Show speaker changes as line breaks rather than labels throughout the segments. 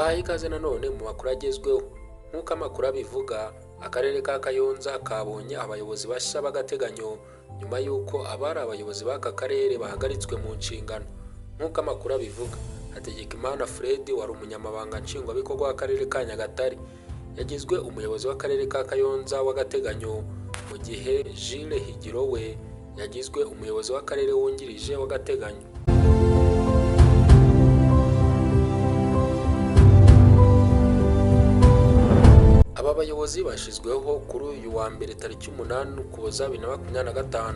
Tubahaye ikaze nanone mu makuru agezweho. Nk'uko amakuru abivuga, akarere ka Kayonza kabonye abayobozi bashya b'agateganyo nyuma y'uko abari abayobozi b'aka karere bahagaritswe mu nshingano. Nk'uko amakuru abivuga, Hategekimana Fred wari umunyamabanga nshingwabikorwa w'akarere ka Nyagatare yagizwe umuyobozi w'akarere ka Kayonza w'agateganyo, mu gihe Jules Higiro we yagizwe umuyobozi w'akarere wungirije w'agateganyo. Aba bayobozi bashyizweho kuri uyu wa mbere tariki 8 Ukuboza 2025,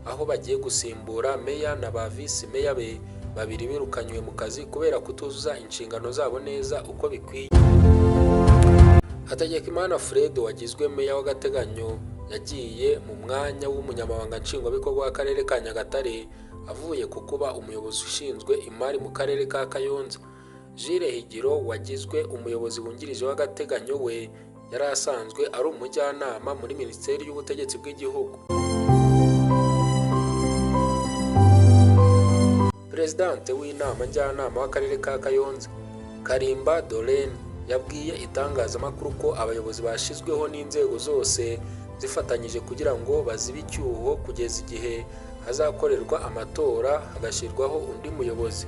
aho bagiye gusimbura meya na ba visi meya be babiri birukanywe mu kazi kubera kutuzuza inshingano zabo neza uko bikwiye. Hategekimana Fred wagizwe meya w'agateganyo yagiye mu mwanya w'umunyamabanga nshingwabikorwa w'akarere ka Nyagatare avuye ku kuba umuyobozi ushinzwe imari mu karere ka Kayonza. Jules Higiro wagizwe umuyobozi wungirije w'agateganyo we yari asanzwe ari umujyanama muri Minisiteri y'Ubutegetsi bw'Igihugu. Perezidante w'inama njyanama w'akarere ka Kayonza, Karimba Dorene, yabwiye itangazamakuru ko abayobozi bashyizweho n'inzego zose zifatanyije kugira ngo bazibe icyuho kugeza igihe hazakorerwa amatora hagashyirwaho undi muyobozi.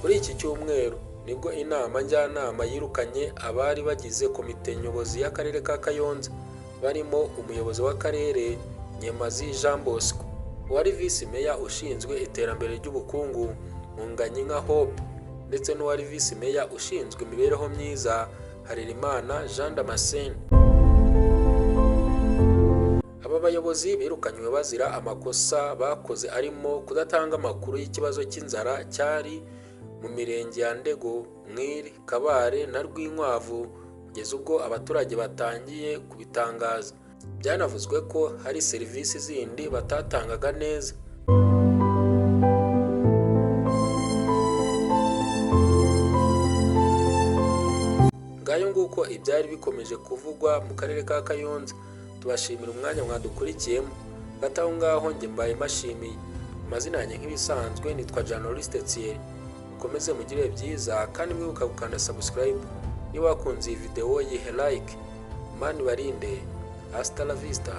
Kuri iki cyumweru nibwo inama njyanama yirukanye abari bagize komite nyobozi y'akarere ka Kayonza, barimo umuyobozi w'akarere Nyemazi Jean Bosco, uwari visi meya ushinzwe iterambere ry'ubukungu Munganyinka Hope, ndetse n'uwari visi meya ushinzwe imibereho myiza Harerimana Jean Damascene. Aba bayobozi birukanywe bazira amakosa bakoze arimo kudatanga amakuru y'ikibazo cy'inzara cyari mu mirenge ya Ndego, Mwiri, Kabare na Rwinkwavu kugeza ubwo abaturage batangiye kubitangaza. Byanavuzwe ko hari serivisi zindi batatangaga neza. Ngayo nguko ibyari bikomeje kuvugwa mu karere ka Kayonza. Tubashimira umwanya mwadukurikiyemo. Hagati aho ngaho njye mbaye mbashimiye. Amazina yanjye nk'ibisanzwe nitwa Journaliste Thierry. Mukomeze mugire byiza kandi mwibuka gukanda subscribe. Niba wakunze iyi video yihe like. Imana ibarinde. Hasta la vista.